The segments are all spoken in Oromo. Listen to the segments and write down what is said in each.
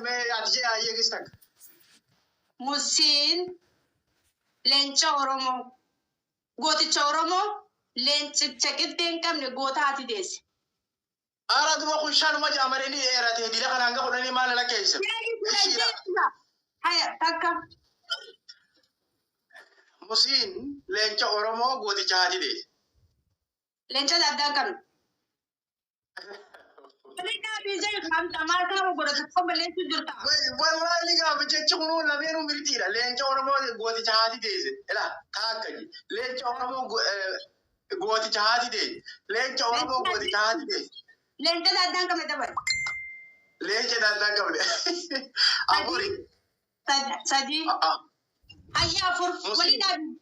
Mee ati jee ayyee gis takka. Musiin leenca Oromoo. Gooticha Oromoo leencicha qixxee hin qabne goota haati deesse. Ara duba kun shanuma ja'a malee ni dheerate dila kana hanga 10 maal lakkeessa? Ishiidha. Haya, takka. Musiin leenca Oromoo gooticha haati deesse. Leenca addaa hin qabne. Waliin dhaabii jee hamta maal kana godhatu qofa balleessuu jirta. Wallahi ni gaafa jechi kunuu lameenuu mirtiidha. Leenca Oromoo gooticha haati deesse. Ila taakka ji. Leenca Oromoo gooticha haati deesse. Leenca Oromoo gooticha haati deesse. Leenca addaa hin qabne dabale. Leenca addaa hin qabne. Afuri. Sadii. Hayya, afur. Waliin dhaabii.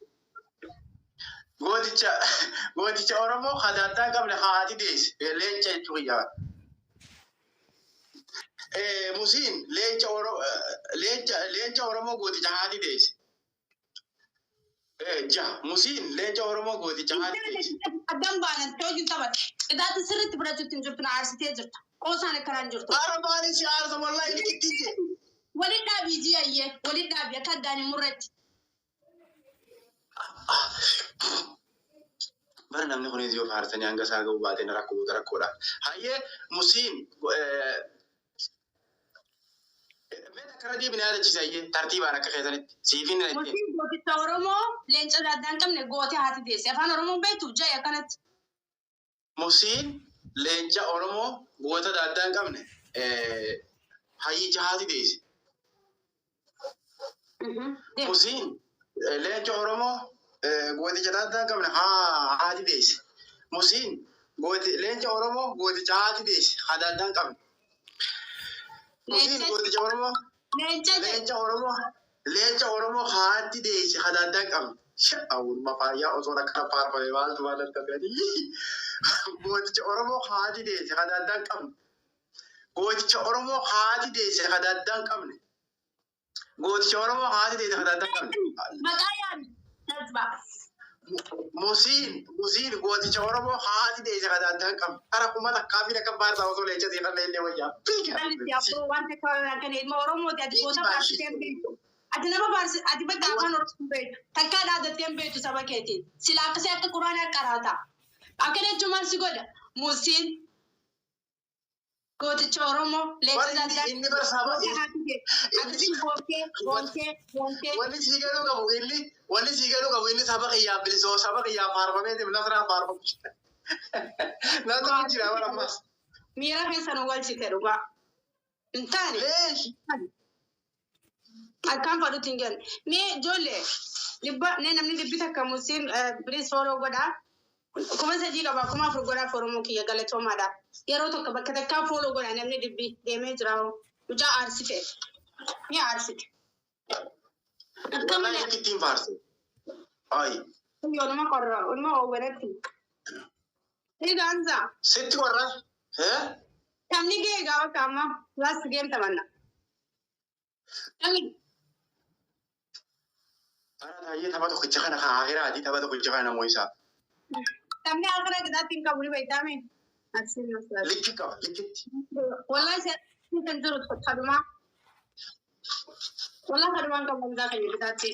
Gooticha Oromoo kan addaa hin qabne haati deesse. Leenca jechuu kiyyaa. Musiin leenca Oromoo leenca Oromoo gooticha haati deesse. Jaha, Musiin leenca Oromoo gooticha haati deesse. Addan baanan hojii taphate. Qidaatti sirriitti fudhachuutti hin jirtu, na aarsitee jirta. Qoosaan akkanaan hin jirtu. Ara maaliin si aarsa? Wallahi liqittiin jee. Waliin dhaabii ji'ayyee, waliin dhaabii akka addaan hin murretti. Bara namni kunis yoo faarsanii hanga isaa ga'uu baatee na rakkoo buuta rakkoodha. Hayyee, Musiin mee akkana deebinee yaadachiisa, hayyee, tartiibaan akka keessanitti siifin na ittiin. Musiin gooticha Oromoo leenca addaa hin qabne gootee haati deesse. Afaan Oromoon beektu ja'i akkanatti. Musiin leenca Oromoo goota adda hin qabne hayyicha haati deesse. Deem. Musiin leenca Oromoo gooticha adda hin qabne haati deesse. Musiin leenca Oromoo gooticha haati deesse adda hin qabne. Musiin gooticha Oromoo Leenca jedhe. Leenca Oromoo haati deesse adda hin qabne. Sha'awurma faayyaa osoo akkana faarfame maaltu maal akka gooticha Oromoo haati deesse adda hin qabne. Gooticha Oromoo haati deesse adda hin qabne. Gooticha Oromoo haati deesse adda hin qabne. Maqaa yaami. Nasba. Musiin gooticha Oromoo haati deesse adda hin qabne. Kara 1000 fi akka baarsaa osoo leenca seeqan illee wayyaa. Jalli abboo wanta kana ilma Oromooti, ati goota faarsitee hin beektu. Ati nama faarsi, ati bakka afaan Oromoo hin beektu. Takkaa dhaadattee hin beektu saba keetiin. Sila akkasii akka quraanaa qaraata. Akkana jechuun maal si godha? Musiin gooticha Oromoo leenca Wanni addaa inni bara saba goota haati deesse. Akkasiin boontee boontee boontee. Wanni sii galuu qabu inni saba kiyyaaf bilisoo saba kiyyaaf faarfameetiif nasraan faarfamu. Nasraan jira bara ammas. Miira keessa nu galchite dhugaa. Hin taane. Leesh. Akkaan fadhutti hin galle. Mee ijoollee dhibba nee, namni 100 musiin please follow godhaa. 3000 qaba, 4000 godhaa. Oromoo kiyya, galatoomaadha. Yeroo tokko bakka takkaa follow godhaa, namni dhibbi deemee jira hoo. Mucaa aarsite. Ni aarsite. Akka Wallahi malee ittiin faarse. Ayi. Yoonuma qorra, ulma oowwanatti. Egaa Sitti warra. Hee? Taphni ga'e egaa bakka amma last game taphanna. Taphni Bara taa'ee tapha tokkicha kana haa akiraati, tapha tokkicha kana namoo isaa. Taphni akira qixaatti hin qabu, ni beektaame. Asiin maslaati. Likki qaba, likkitti. Wallahi si kan jiru kadhumaa. Wallahi kadhumaan qabu hundaa kan qixaatti.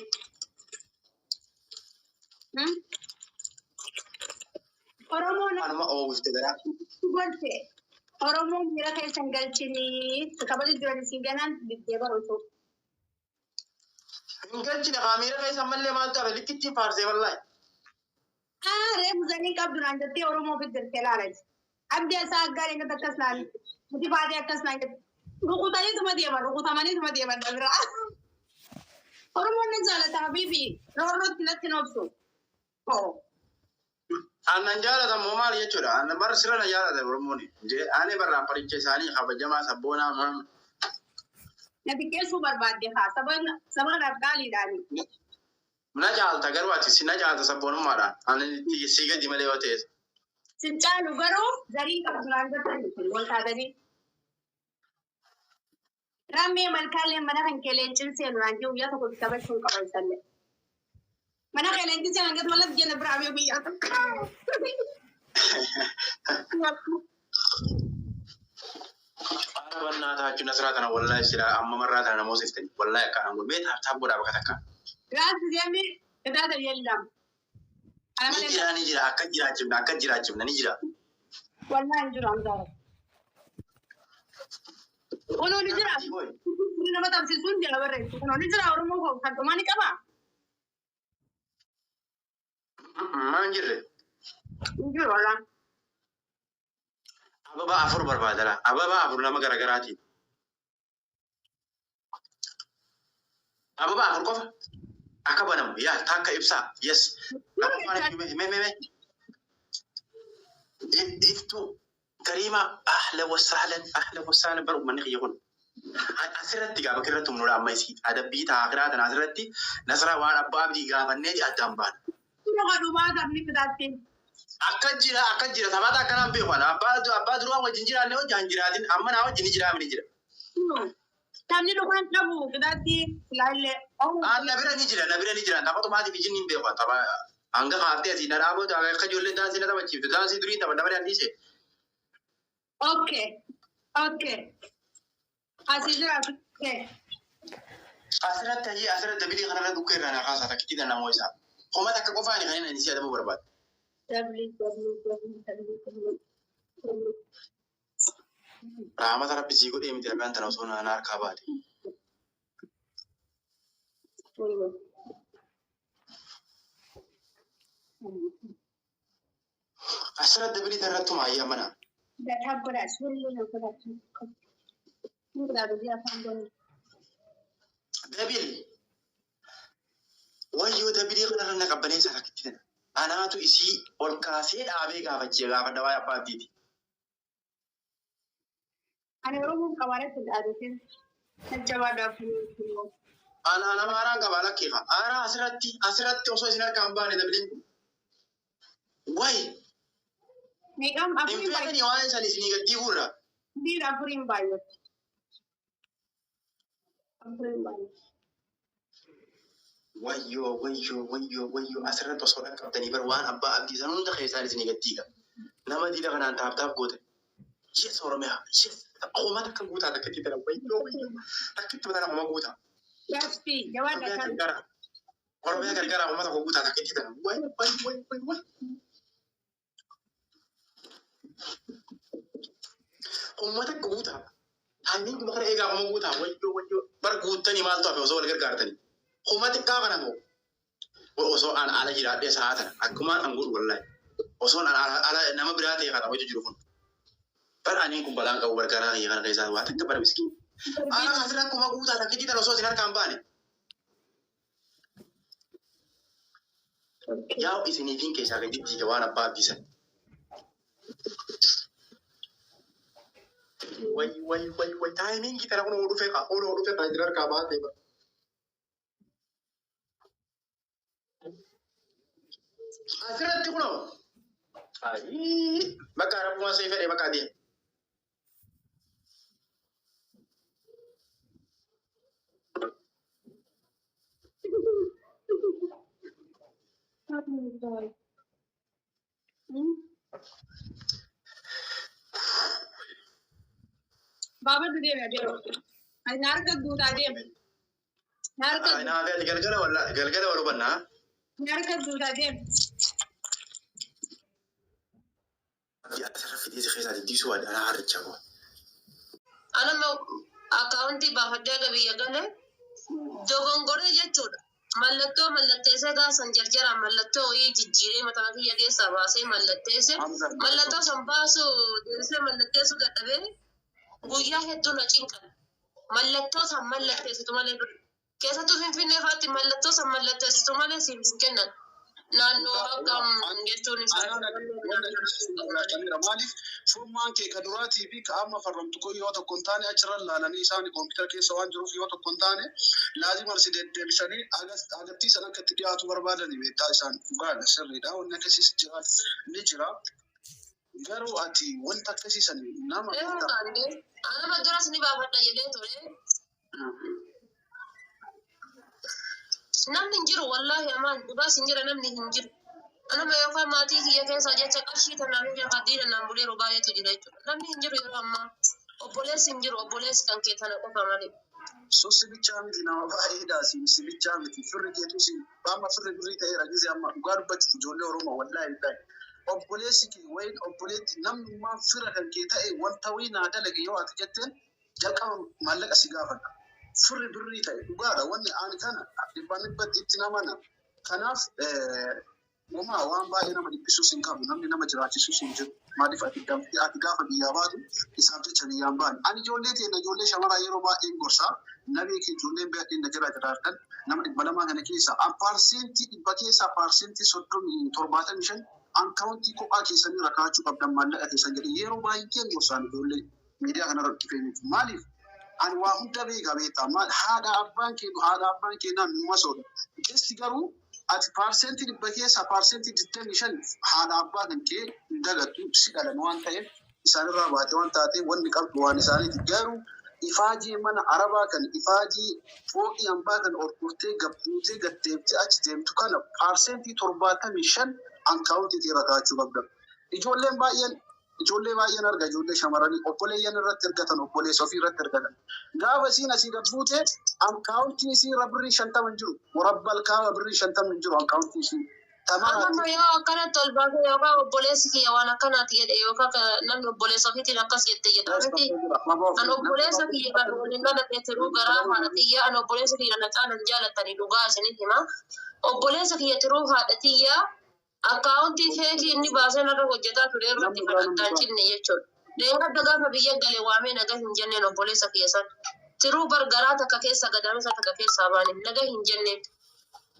Oromoon Anuma oowwifte garaa. golte. Oromoon miira keessan galchinii kabaja jiran isin ganaan diddee baruutu. Hin galchine haa, miira keessa ammallee maaltu hafe? Likkitti faarsee wallahi. Ah, reefu zanii qabdu naan jettee Oromoo fiddirtee laalachi. Abdii isaa aggaarii inni akkas naan nuti baatee akkas naan jette. Rukutaniituma deeman, rukutamaniituma deeman biraa. Oromoon ni jaalata habiibi, roorrootti natti nobsu. Aannan jaalatan moo maal jechuudha? Aannan bara sirra na jaalatan Oromoon. Jee ani barraa paricha isaanii kabajamaa sabboonaa maal. Na xiqqeessuu barbaadde haa, saba saba kanaaf qaaliidhaani. Na caalta garuu, ati si na caalta sabboonummaadhaan. Ani sii gadi malee yoo ta'e. Sin caalu garuu zarii qabdu naan jettanii wal taatanii. Rammee malkaalee mana kan kee leencin seenu naan jiru guyyaa tokko taphachuun qaban sallee. Mana kee leencin seenu naan jettu malatti jenna biraa bee guyyaa tokko. Ara bannaa. Taachuu Nasraa tana wallaahi sila amma marraa tana namoota iftani. Wallaahi akkaan godhu. Mee tap tap godhaa bakka takka. Gaasi deemi qixaaxa yeellam. Ana Ni malee jira, ni jira, akka jiraachifna, akka jiraachifna ni jira. Wallaahi hin jiru Hamzaa. Kunoo ni jira. Kun nama tamsiisuun jala barreessu. Kunoo ni jira Oromoo koo kan dhumaa ni qabaa? Maan jirre? Hin jiru walaa. Ababaa afur barbaadala. Ababaa afur nama garaagaraatiin. Ababaa afur qofa. Akka banamu yaa takka ibsaa. Yes. Lammaffaan mee mee mee. Iftuu Kariima, ahlan wasahlan, ahlan wasahlan. Bar uummanni kiyya kun. Asirratti gaafa irratti humnuudha amma isii adabbii taakiraa tana asirratti Nasraa waan abbaa abdii gaafanneeti addaan baana. Nama dhumaa taphni fitaatti. Akka jira, akka jira, taphaata akkanaan beeku ana abbaa duraa wajjin jiraanne hojii hin jiraatin, amma naa wajjin ni jiraa ni jira. Taphni dhumaan qabu qixaatti filaallee. Aan na bira ni jira, na bira ni jira, taphatumaatiif ijin hin beeku tapha hanga kaaftee asii na dhaabatu akka ijoolleen daansii na taphachiiftu, daansii durii tapha nama dandiise. Okay. Okay. Asii jira. Okay. Asirratti hayyee, asirratti dabilii kanarra dhukkee irraa naa kaasaa takkitti tan namoo isaa. Koma takka qofaani kan inni si adabuu barbaadu. W W W W W. Raamata rabbi sii godhee miti dhagaan tana osoo na harkaa baate. W. Asirratti dabilii tanarratti maayyee mana. Gataa godhaa sullee na godhaa. Godhaa biyya afaan godhaa. Dabil. Wayyoo, dabilii kanarra na qabbaneessaa takkitti tana. Anaatu isii ol kaasee dhaabee gaafachee gaafadha waa'ee abbaa abdiiti. Ani Oromoon qabaaretti dhaabetin. Jajjabaadhaaf. Ana nama haaraan qabaa lakkeefa. Haaraa asirratti, asirratti osoo isin harkaa hin baane dabiliin kun. Wayi Meeqam hin afuriin baay'ate. feetanii waa'ee san isinii gaddiibuu irraa. Dhiira afuriin baay'ate. Afuriin baay'ate. Wayyoo, wayyoo, wayyoo, wayyoo, asirratti osoo dhaqqabdanii bar waan abbaa abdii san hunda keessaan isinii gaddiiga. Nama diida kanaan tap tap goote. Yes, Oromiyaa. Yes. Kuma takka guutaa takkitti tana. Wayyoo, wayyoo. Takkitti tana kuma guutaa. Yaasti jabaadha Oromiyaa kan. gargaara. Oromiyaa gargaara kuma tokko guutaa takkitti tana. Way way way way way. Kuma takka guutaa. Taayimiin kuma kana eegaa kuma guutaa. Wayyoo, wayyoo. Bar guuttanii maaltu hafe osoo wal gargaartanii. Kuma xiqqaa kana moo. Osoo an ala jiraadhee sa'a tana akkumaan an godhu wallaahi. Osoo an ala nama biraa ta'e kana hojii jiru kun. Bar aniin kun balaan qabu gargaaraa kiyya kana keessaa waa takka bara miskiin. Ara asirra kuma guutaa takkitti tana osoo isin harkaan baane. Yaa isiniifiin keessaa gadi diiga waan abbaa abdiisan. Way way way way, taayimiin tana kun dhufe kaa kun dhufe kaa isin harkaa baatee bara. Asirratti kunoo. Ayii bakka rabbumaa see fedhe bakka adeema. Baaba deema deema. Ani na harka guutaa deema. Na harka Naa fi galgala walla galgala wal hubannaa. Na harka guutaa deema. Asirra fidee si keessaa diddiisuu waadha anaa harrichaa koo. Anama akkaawuntii baafadhee aga biyya galee dogongoree jechuudha. Mallattoo mallatteessee gaasan jarjaraan mallattoo wayii jijjiiree mataa kiyya keessaa baasee mallatteesse. Mallattoo san baasuu deebisee mallatteessuu dadhabee guyyaa hedduu na cinqan. Mallattoo san mallatteessitu malee keessattuu Finfinnee fa'aatti mallattoo san mallatteessitu malee siif hin kennan. Naannoo akkam jechuun isaa. Maaliif furmaan kee ka duraatii fi ka amma farramtu kun yoo tokko hin taane, achirra laalanii isaan koompitara keessa waan jiruuf yoo tokko hin taane, laazima si deddeebisanii agartii san akka itti dhiyaatu barbaadanii beektaa isaan dhugaadha, sirriidha, wanni akkasiis jira ni jira. Garuu ati wanta akkasii san nama Anama duras ni baafadha jedhee ture. Namni hin jiru wallaahi, amaan dhugaas hin jira, namni hin jiru. Anama yookaan maatii kiyya keessaa jecha qarshii tanaaf jecha diina naan buleeru baay'eetu jira jechuudha. Namni hin jiru yeroo ammaa. Obboleessi hin jiru, obboleessi kan kee tana qofa malee. So si bichaa miti, nama baay'eedha, si bichaa miti, firri keetu si amma firri birrii ta'eera gisee amma dhugaa dubbachuuf ijoollee Oromoo wallaahi billahi. Obboleessi kee wayin obboleetti namnummaan fira kan kee ta'e wanta wayii naa dalage yoo ati jetteen jalqaba maallaqa si gaafata. Firri birrii ta'e dhugaadha, wanni ani kana dhibbaan dhibbatti itti namana. Kanaaf homaa waan baay'ee nama dhiphisuus hin qabu, namni nama jiraachisuus hin jiru. Maaliif ati gamtee ati gaafa biyyaa baatu isaaf jecha biyyaan baane. Ani ijoollee teenya ijoollee shamaraa yeroo baay'een gorsaa namee kee ijoolleen baay'een na jira jiraatan nama 200 kana keessa an 100% keessaa 75% akkaawuntii kophaa keessanii rakkaachuu qabdan maallaqa keessan jedhe yeroo baay'een gorsaan ijoollee miidiyaa kanarra dhufee miti. Maaliif ani waa hunda beeka beektaa maal haadha abbaan kee haadha abbaan keenyaa numa soodha. Just garuu ati 100% keessaa 25% haadha abbaa kan kee hin dagattu, si dhalan waan ta'eef isaanirraa baate waan taate wanni qabdu waan isaaniiti. Garuu ifaajii mana arabaa kan ifaajii fooqii hambaa kan ol turtee gabbuutee gaddeebitee achi deemtu kana 75% akkaawuntii irra kaa'achuu qabda. Ijoolleen baay'een ijoollee baay'een arga, ijoollee shamarranii obboleeyyan irratti ergatan, obboleessa ofii irratti ergatan. Gaafa isiin asii gad buute akkaawuntii isii irra birrii 50 hin jiru. Murabbal kaaba birrii 50 hin jiru akkaawuntii isii. Amma yoo akkanatti ol baasee yookaan obboleessi kiyya waan akkanaati jedhe yookaan namni obboleessa ofiitiin akkas jette jedha miti. An obboleessa kiyya kan waliin dhalatee tiruu garaa haadha tiyya, an obboleessa kiyya na caalan jaalatanii dhugaa isiniif hima. Obboleessa kiyya tiruu haadha tiyya akkaawuntii feekii inni baasee narra hojjetaa ture irratti kan addaan cinne jechuudha. Leengadda gaafa biyya gale waamee naga hin jenneen obboleessa kiyya san. Tiruu bar garaa takka keessa gadaamisa takka keessaa baane naga hin jenneen.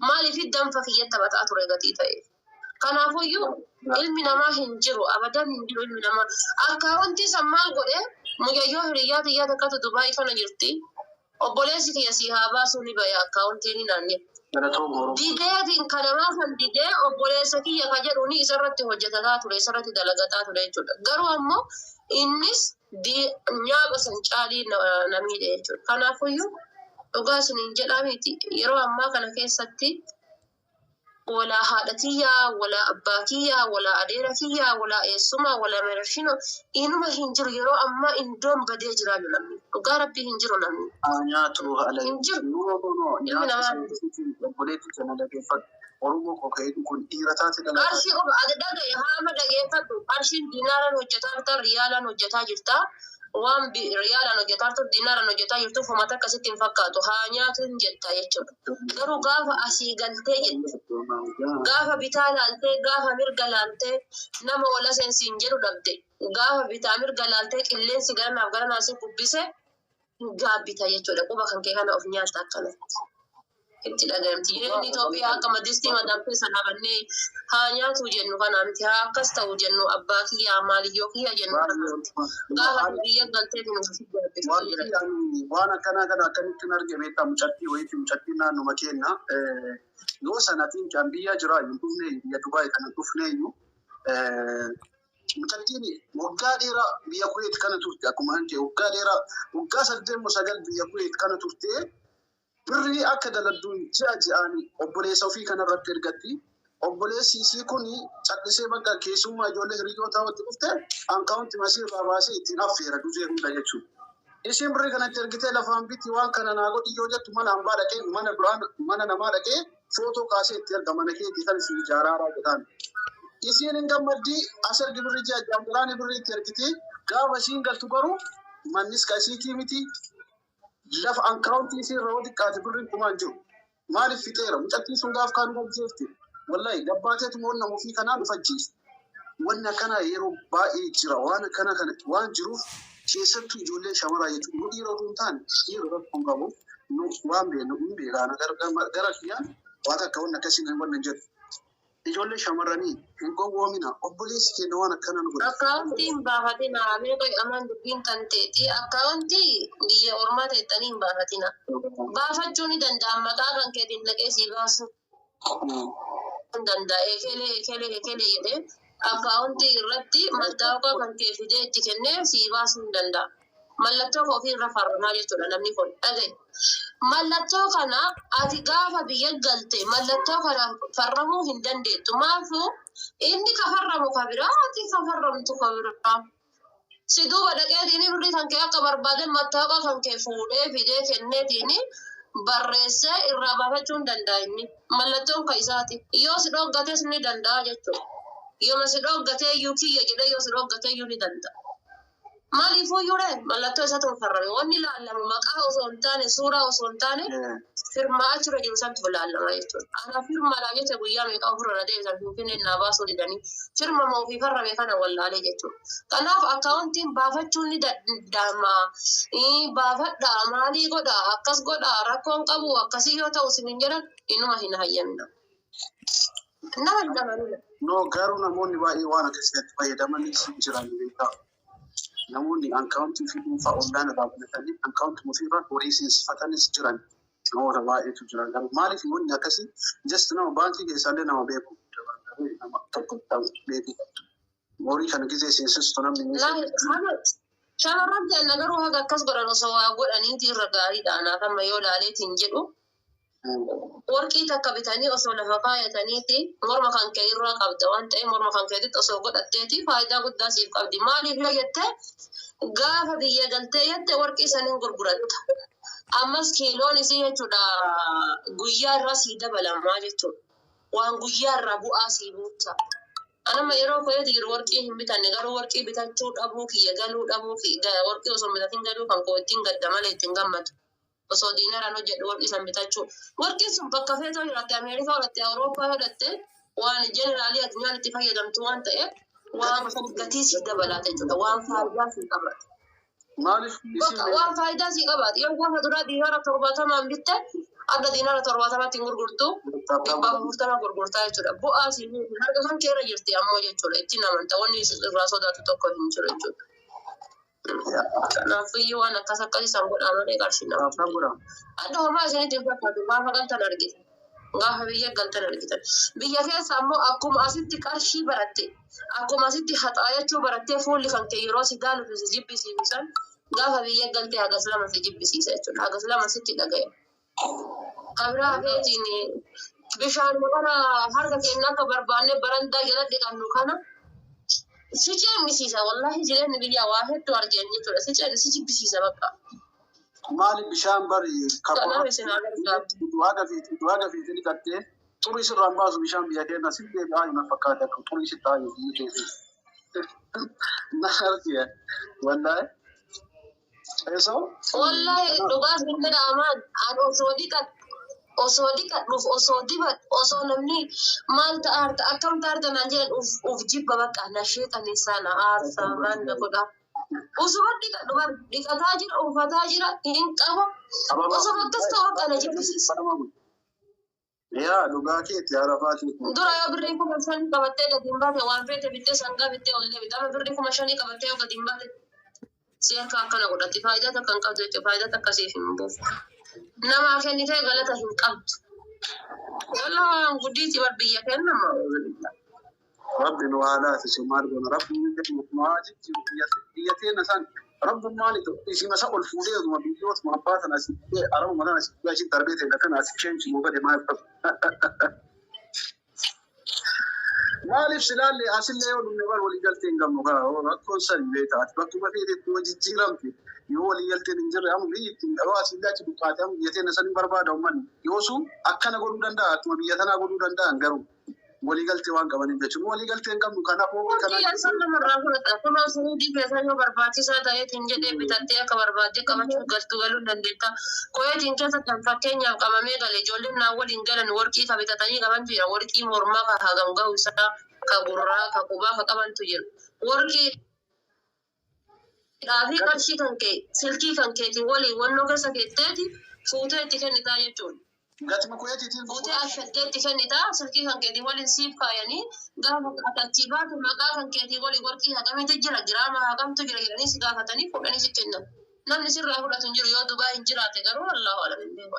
Maaliif danfa kiyya taphataa ture gatii ta'e. Kanaafuyyuu ilmi namaa hin jiru, abadan hin jiru ilmi namaa. Akkaawuntii san maal godhe, mucayyoo hiriyyaa tiyyaa takkatu Dubaayii kana jirti. Obboleessi kiyya si haa baasuu ni baya akkaawuntii ni naanne. Dideetiin kanamaa san didee obboleessa kiyya ka jedhu ni isarratti hojjetataa ture, isarratti dalagataa ture jechuudha. Garuu ammoo innis nyaaba san caalii na miidhe jechuudha. Kanaafuyyuu dhugaa isiniin jedhaa miti, yeroo ammaa kana keessatti walaa haadha kiyyaa, walaa abbaa kiyyaa, walaa adeera kiyyaa, walaa eessumaa, walaa merashino inuma hin jiru. Yeroo ammaa indoon badee jiraa namni. Dhugaa rabbii hin jiru namni. Nyaatu haala. Hin jiru. No, no, no. Ilmi namaa Nyaatu obboleetti kana dhageeffadhu. Oromoo koo ka'ee kun dhiira taate dhalaa. Qarshii qofa ati dhagaye haama dhageeffadhu. Qarshiin diinaaraan hojjetaa jirta, riyaalaan hojjetaa jirta. Waan riyaalaan hojjetaa jirtu, diinaaraan hojjetaa jirtu fumata akkasitti hin fakkaatu. Haa nyaatu hin jetta jechuudha. Garuu gaafa asii galtee jette, gaafa bitaa laaltee, gaafa mirga laaltee nama wala seensiin jedhu dhabde. Gaafa bitaa mirga laaltee qilleensi garanaaf garanaa si bubbise gaabbita jechuudha. Quba kan kee kana of nyaatta akkanatti. Itti dhagayamti. Jireenyi Itoophiyaa akka madistii madam keessa dhaabannee haa nyaatu jennu kana miti, haa akkas ta'u jennu, abbaa kiyyaa maaliyyoo kiyya jennu kana miti. Gaafa biyya galtee nu Wanti ani waan akkanaa kana akkamittiin arge beektaa? Mucattii wayiiti, mucattiin naannuma keenya yoo sanatiin kan biyya jira hin dhufne, biyya Dubaay kana hin dhufne iyyuu, mucattiin waggaa dheeraa biyya Kuweet kana turte, akkuma hanke waggaa dheeraa waggaa 8 moo 9 biyya Kuweet kana turte. Birrii akka daladduun ji'a ji'aan obboleessa ofii kanarratti ergatti. Obboleessi isii kun callisee bakka keessummaa ijoollee hiriyoota walitti dhufte akkaawunti masii irraa baasee ittiin affeera duzee hunda jechuudha. Isiin birrii kanatti ergitee lafaan biti waan kana naa godhi yoo jettu mana hambaa dhaqee mana biraan mana namaa dhaqee footoo kaasee itti erga, mana keetii kan isin ijaaraaraa jedhaan. Isiin hin gammaddii as ergi birrii ji'a ji'aan biraanii birrii itti ergiti. Gaafa isiin galtu garuu mannis ka isiitii miti, lafa akkaawuntii isii irra yoo xiqqaate birriin kumaan jiru. Maaliif fixeera? Mucattiin sun gaaf kaan hojjeefte. Wallahi gabbaateetu moonna ofii kanaan of ajjeese. Wanni akkanaa yeroo baay'ee jira. Waan akkanaa kana waan jiruuf keessattuu ijoolleen shamaraa jechuudha. Nu dhiira otoo hin taane dhiira rakkoo hin qabu. Nu waan beeknu hin beekaan gara kiyyaan waan akka wanni akkasii hin wanni hin jedhu. Ijoollee shamarranii hin gowwoomina. Obboleessi keenya waan akkanaa nu godhe. Akkaawuntii hin baafatina. Meeqa amaan dubbiin kan ta'eeti. Akkaawuntii biyya ormaa teettanii hin baafatina. Baafachuu ni danda'an, maqaa kan keetiin naqee sii baasuu hin danda'a. Ekelee ekelee ekelee jedhee akkaawuntii irratti mattaawqaa kan kee fidee itti kennee sii baasuu hin danda'a. Mallattoo koo ofii irra farramaa jechuudha namni kun. Dhagaye. Mallattoo kana ati gaafa biyya galte mallattoo kana farramuu hin dandeettu. Maafuu inni ka farramu ka biraa, ati ka farramtu ka biraa. Si duuba dhaqeetiin birrii kan kee akka barbaade mattaaqa kan kee fuudhee fidee kenneetiin barreessee irraa baafachuu hin danda'a inni. Mallattoon kan isaati. Yoo si dhooggates ni danda'a jechuudha. Yooma si dhooggatee iyyuu kiyya jedhee yoo si dhooggatee iyyuu ni danda'a. Maaliifuu iyyuu mallattoo isaatu farrame. Wanni laallamu maqaa osoo hin taane suuraa osoo hin taane firmaa achirra jiru santu laallama jechuudha. Ana firmaadhaa jecha guyyaa meeqa ofirra na deebisan Finfinneen naa baasuu didanii firma ofii farrame kana wallaalee jechuudha. Kanaaf akkaawuntiin baafachuun ni danda'ama. Baafadhaa maalii godhaa akkas godhaa rakkoon qabu akkasii yoo ta'u isin hin jedhan inuma hin hayyamna. Nama hin amanudha. No, garuu namoonni baay'ee waan akkasitti fayyadamanis jiran beekaa. Namoonni akkaawuntii fi dhuunfaa online irraa banatanii akkaawuntii ofiirraa horii seensifatanis jiran namoota baay'eetu jira. Garuu maaliif wanni akkasii just nama baankii keessaallee nama beeku nama tokko beeku. Horii kana gisee seensistu namni ni Shamarran ta'an garuu haga akkas godhan osoo waa godhaniiti irra gaariidha. Anaaf amma yoo ilaaleetiin jedhu warqii takka bitanii osoo lafa kaayataniiti morma kan kee irraa qabda waan ta'eef morma kan keetitti osoo godhatteeti faayidaa guddaa siif qabdi. Maaliif yoo jette gaafa biyya galtee jette warqii saniin gurguratta. Ammas kiiloon isii jechuudha guyyaa irraa sii dabalamaa jechuudha. Waan guyyaa irraa bu'aa sii buusa. Anama yeroo koyeeti jiru warqii hin bitanne garuu warqii bitachuu dhabuu kiyya galuu dhabuu kiyya warqii osoo hin bitatin galuu kan koo ittiin gadda malee ittiin gammadu. Osoo diinaraan hojjedhu warqii san bitachuu. Warqiin sun bakka feetoo jiraatte Ameerikaa godhatte Awurooppaa godhatte waan jeneraalii addunyaan itti fayyadamtu waan ta'eef waan gatii sii dabalaata jechuudha. Waan faayidaa sii qabaata. Maaliif isin Waan faayidaa sii qabaata. Yoo gaafa duraa diinaara 70n bitte adda diinaara 70tti hin gurgurtu. 140 gurgurtaa jechuudha. Bu'aa sii buusu. Harka kan keerra jirti ammoo jechuudha. Ittiin amanta. Wanni irraa sodaatu tokko hin jiru jechuudha. Kanaafuu waan akkas akkasii san godhaa malee qarshii nama. Adda homaa isinitti hin fakkaatu gaafa galtan argitan. Gaafa biyya galtan argitan. Biyya keessa ammoo akkuma asitti qarshii baratte akkuma asitti haxaayachuu barattee fuulli kan kee yeroo si gaaluuf si jibbisiisu san gaafa biyya galtee hagas lama si jibbisiisa jechuudha. Hagas lama sitti dhagaya. Kabiraa hafeetiin bishaan kana harka keenya akka barbaanne barandaa jala dhiqannu kana si ceemisiisa. Wallaahi jireenyi biyyaa waa hedduu argeen jechuudha. Si ceemisiisa si jibbisiisa bakka. Maali bishaan bari Kanaaf isin haa gargaaru. Du'aa gafiitii dhiqattee xurii sirraan baasu bishaan biyya keenya si deebi'aa hin fakkaata akka xurii si taa'ee biyya keessa. Na argiya wallaahi. Eesoo? Wallaahi dhugaa sin jedha amaan an osoo dhiqadhu osoo dhiqadhuuf osoo dibadhu osoo namni maal ta'a harta akkam taarta naan jedhan uf jibba bakka na sheexaneessaa na aarsaa maal na godha. Osoo dhiqadhu bar dhiqataa jira uffataa jira hin qaba osoo akkas ta'u akka na jibbisiisa. Yaa dhugaa keetti yaa rafaati. Dura yoo birrii 5,000 qabattee gadi hin baate waan feete bittee sangaa bittee ol deebite amma birrii 5,000 qabattee yoo gadi hin baate si harka akkana godhatti faayidaa takka hin qabdu jechuudha faayidaa takka siif hin buufu. Namaa kennitee galata hin qabdu. Wallaan guddiiti bar biyya kennama. Rabbi nu haa laaffisu maal goona rabbi nu haa jijjiiru biyya teenya san rabbummaan isima isa ol fuudhee oduma biyyootuma abbaa sana asii fidee arabuma sana asii fidee achi darbee ta'e kana asii cheenji nuu godhe maal ta'u. Maaliif silaallee asillee yoo dhumne bar walii galtee hin qabnu kaa rakkoon sani beektaa ati bakkuma feetetti yoo jijjiiramte yoo walii galteen hin jirre amma biyyi ittiin yoo asillee achi buqqaate amma biyya teenya san hin barbaada uummanni yoo sun akkana godhuu danda'a akkuma biyya tanaa godhuu danda'an garuu walii galtee waan qabaniif jechuudha walii galtee hin qabnu kanaafuu Warqii san namarraa fudhata. Kunoo suudii keessa yoo barbaachisaa ta'eetiin jedhee bitattee akka barbaadde qabachuu galtu galuu hin dandeetta. Koyeetiin keessa kan fakkeenyaaf qabamee gale ijoolleen naan waliin galan warqii ka bitatanii qabantu jira. Warqii mormaa ka hagam gahu isaa ka gurraa ka qubaa ka qabantu jira. Warqii fi qarshii kan kee silkii kan keetiin waliin wannoo keessa keetteeti fuutee itti kennitaa jechuudha. Gatima kuyeetiitiin Fuutee ashattee itti kennitaa silkii kan keetiin waliin siif kaayanii gaafa ati achii baatu maqaa kan keetiin waliin warqii hagamitu jira giraama hagamtu jira jedhanii si gaafatanii fuudhanii si kennan. Namni sirraa fudhatu hin jiru yoo Dubaay hin jiraate garuu Allahu alam hin beeku.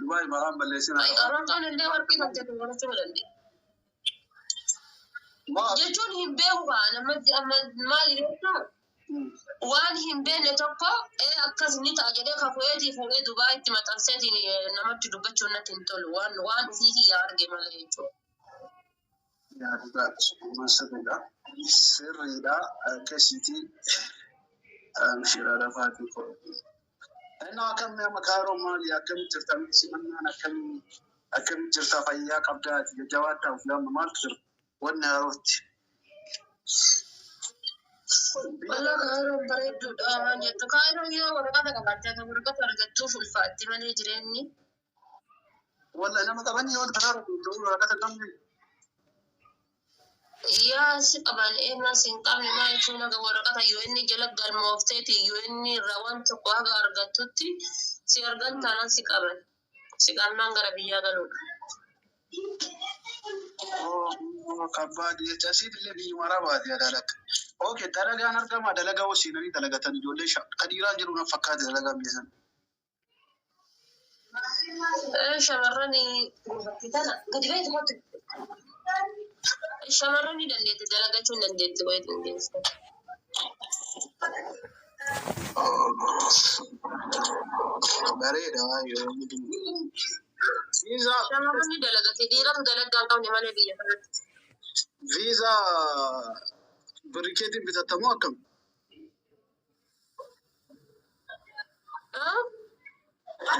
Dubaay maraan balleessina. Qaraan illee warqii kan keetiin godhachuu dandeenya. Jechuun hin beeku kaa nama amma maali beektaa? Waan hin beekne tokko akkas ni ta'a jedhee kaku'eetii fuudhee Dubaayitti maxxanseetiin namatti dubbachuun natti hin tolu waan waan ofii kiyyaa arge malee jechuudha. Yaa dhugaa sirriidha. Sirriidha akkasiiti shira lafaatii koo. Innaa akkamii amma Kaayiroo maali akkamitti jirta simannaan akkamii akkamitti jirta fayyaa qabdaati jajjabaadhaa of yaamna maaltu jira wanni haarootti. Walaa Kaayiroon bareedduudha waan jettu. Kaayiroon yoo waraqata qabaatte akka waraqata argattuuf ulfaatti malee jireenyi. Walla nama qabanii yoo karaa irra waraqata qabne. Yaa si qaban eenyuun si hin qabne maal jechuun haga waraqata yoo inni jala galmoofteeti yoo inni irraa waan tokko haga argattutti si argan taanaan si qaban. Si qabnaan gara biyyaa galuudha. Kabbaadi jecha asiitillee biyyuma arabaati adaalakka. Okay, dalagaan argama dalagaa hoo seenanii dalagatan ijoollee ka dhiiraan jiru na fakkaate dalagaan biyya sana. Shamarran tana gadi bahi tokkotti. Shamarran ni dandeetti dalagachuu hin dandeetti wayii dandeessi. Bareeda yoo Viizaa Shamarran ni dalagatti dhiiratu dalagaa hin qabne malee biyya kanatti. Viizaa birikeetiin bitattamoo akkam?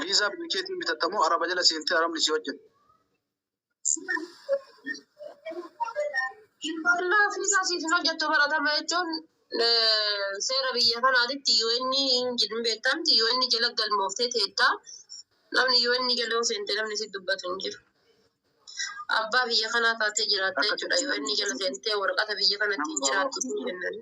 Viizaa birikeetiin bitattamoo araba jala seentee arabni si hojjeta? Wallaa viizaa siif hin hojjettu baratama jechuun seera biyya kanaatitti UN hin beektamti UN jala galmooftee teettaa namni UN jala yoo seente namni si dubbatu hin jiru. Abbaa biyya kanaa taatee jiraatta jechuudha UN jala seentee waraqata biyya kanatti hin jiraattu hin kennani.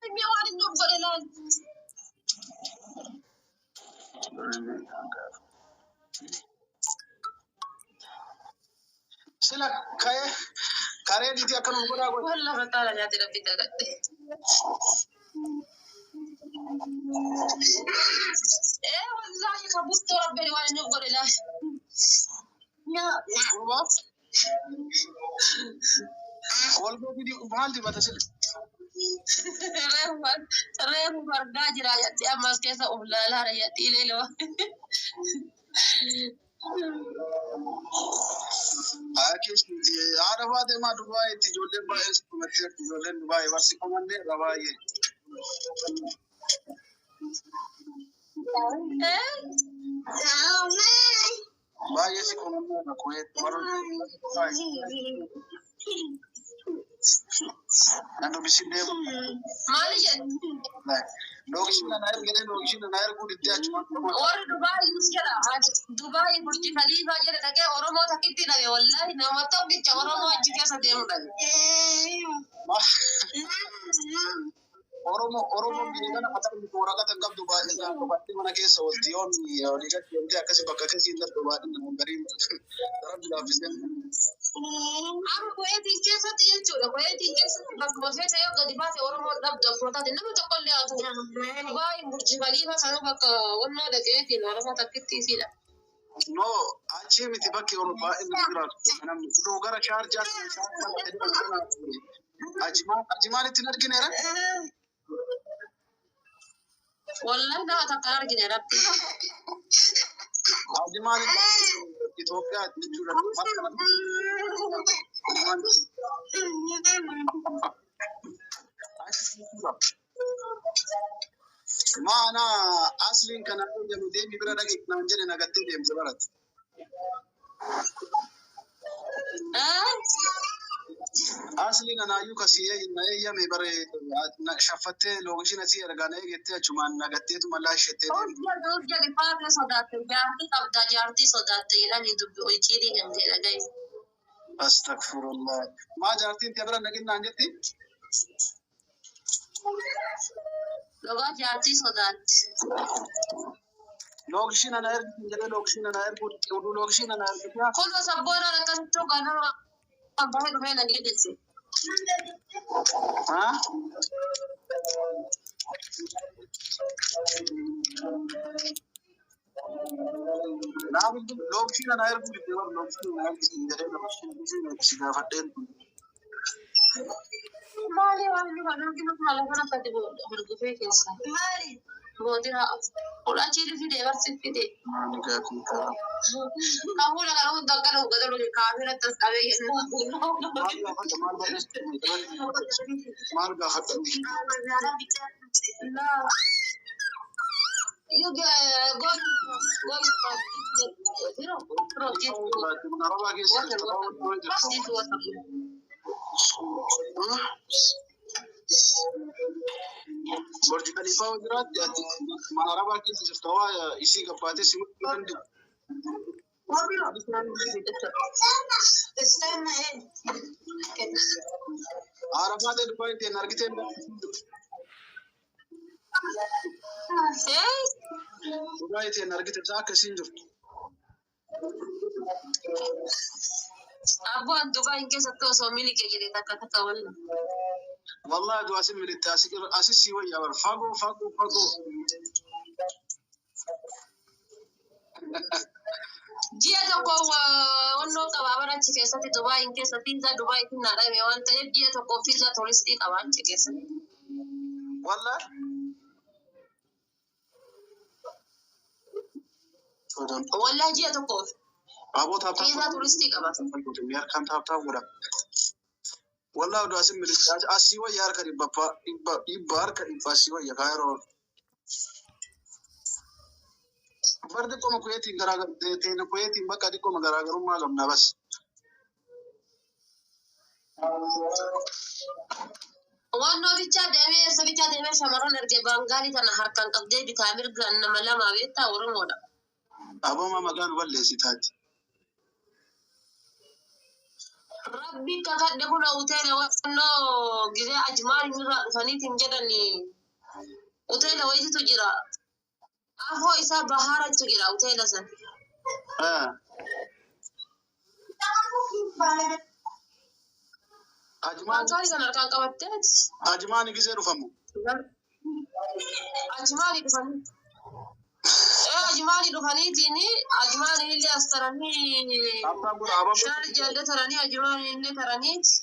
Inni waan inni of godhe laal. Sila ka'ee karee diitii akka nuuf godhaa godhe. Walla fattaala nyaate rabbi dagadhe. Ee wallaahi ka bustoo rabbi waan inni of godhe laal. Gurbaa. Kolbeetii maal dibata sila? Reefu fardaa jira jetti ammas keessa of laalaara jetti ileeloo. Akkasitti haadha baatee maa Dubaayitti ijoolleen baay'ee si komattee ijoolleen Dubaayii barsi komannee irra baay'ee. Baay'ee si komannee irra kuweet Nan dubbisin deemu. Maali jedhu? Lookishin na ergee lookishin na erguu diddee achuma. Warri Dubaayii jedha. Dubaayii Burji Khaliifaa jedha dhaqee Oromoo takkitti dhabe wallaahi nama tokkicha Oromoo achi keessa deemu dhabe. Oromoo Oromoon biyya kana qaxarri waraqata hin qabdu baay'inaan qabattee mana keessa oolti yoon olii gadi deemtee akkasi bakka akkasii hin darbu baay'inaan gariin rabbi laaffisee. Amma Kuweetiin keessatti jechuudha. Kuweetiin keessatti bakkuma feete yoo gadi baate Oromoon dhabdu akkuma taate nama tokkollee haa ta'u. Dubaayiin Burji Khaliifaa sanuu bakka wannoo dhaqeetiin Oromoo takkitti isiidha. No, achi miti bakki Oromoo baay'inaan jiraatu. Namni dhuu gara Shaarjaatti Ajimaanitti hin argineera. Wallahi nama takka hin argine rabbi. Ajimaanitti Itoophiyaa jechuudha. Maana asliin kana jedhu deemi bira dhaqi naan jedhe nagattee deemte barate. Asliin anaayyuu kasii na eeyyame bare shaffattee lookishin asii ergaa na eegettee achumaan nagatteetu mallaa isheettee deemte. Hojii hojii faana sodaatte jaartii qabda jaartii sodaatte jedhanii dubbi hojiirii kan ta'e dhagaye. Astagfirullah. Maa jaartiin tee bira naqin naan jetti? Dhugaa jaartii sodaatti. Lookishin ana ergitin jedhee lookishin ana erguu oduu lookishin ana ergitee Kunoo sabboonaan akkasitti ganama bahee dhufee na geesse. haa? Lookishin ana erguu didee bara lookishin ana ergitin jedhee lookishin si gaafadheen. Maali waan inni kan arginu haala kana akkatti hordofee keessa. Maali? Boodira achi fide barsi fide. Maali gaafii qaba? Kan fuula kana hunda akkana hoggataa dhufe kaafira tas qabee Maal gaafadha? Maal barreessitu? Maal gaafadha? You go go go Arabaa keessa jirta. Arabaa jirta. Burj Khaliifaa yoo jiraatte ati mana Arabaa keessa jirta waa isii gabbaatee si mul'isuu dandeenya. Arafaa ta'e Dubaay ta'e argitee Dubaay ta'e argite isaa akka isiin jirtu. Abboon Dubaay keessatti osoo milikee jedhee takka takka waliin. Wallahi du'a asin militte asi si wayyaa bar fagoo fagoo fagoo. Ji'a tokko wannoo qabaa bara achi keessatti Dubaayin keessa fiizaa Dubaayitti naa dhame waan ta'eef ji'a tokko fiizaa turistii qabaa achi keessatti. Wallahi. Wallaa ji'a tokkoof Aboo taaptaa fiizaa turistii qaba. Harkaan taaptaa godha. Wallahi du'a asin militte asii wayyaa harka dhibba dhibba dhibba harka dhibba asii wayya kaayiroo. Bar xiqqooma kuyeetiin garaagarummaa kuyeetiin bakka xiqqooma garaagarummaa qabna bas. Wannoo bichaa deemee eessa bichaa deemee shamarran erge baangaalii kana harkaan qabdee bitaa mirgaan nama lama beektaa Oromoodha. Abooma maqaan balleessitaati. Rabbi kakadhe kun hoteela wannoo gizee ajmaan irraa dhufaniitiin jedhani hoteela wayiitu jira. Afoo isaa bahaaratu jira hoteela san. Ajmaan Baangaalii sana harkaan qabatteeti. Ajmaan gizee dhufamu. Ajmaanii dhufanii. Ajmaanii dhufaniitiin ajmaanii illee as taranii Taaptaa godha aboo. shaar illee taranii ajmaanii illee taraniiti.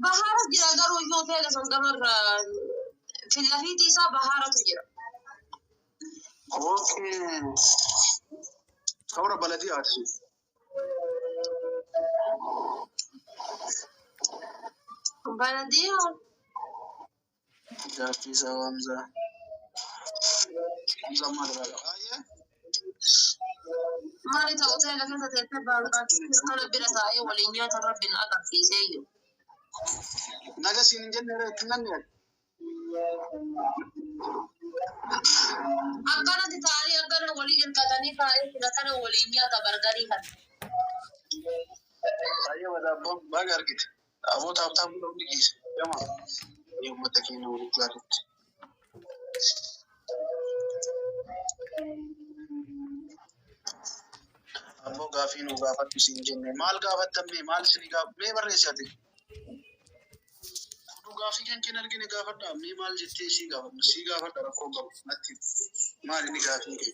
Bahaara jira garuu iyyuu hoteela san gamarra fillafiitii isaa bahaaratu jira. Okay. Kawra baladii haati. Baladii Jaartii isaa Hamzaa. Hamzaa maal irraa qaba? Ayyee. Maali ta'u hoteela keessa teessee baangaatti kana bira taa'ee waliin nyaata rabbiin agarsiisee jiru. Naga siin hin jenne irra itti nanne. Akkanatti taa'anii akkana walii hirkatanii taa'ee sila kana waliin nyaata bargarii kana. Ayyee wadaabboon baga argite. Aboo taaptaa godha hundi keessa. Gama. Uummata keenya waliin jaalatti. Ammoo gaafii nu gaafadhu siin jenne maal gaafattan mee maal isin gaaf mee barreessi ati. Oduu gaafii kan keen argine gaafadha mee maal jettee sii gaafadhu sii gaafadha rakkoo qabu natti maal inni gaafii kee.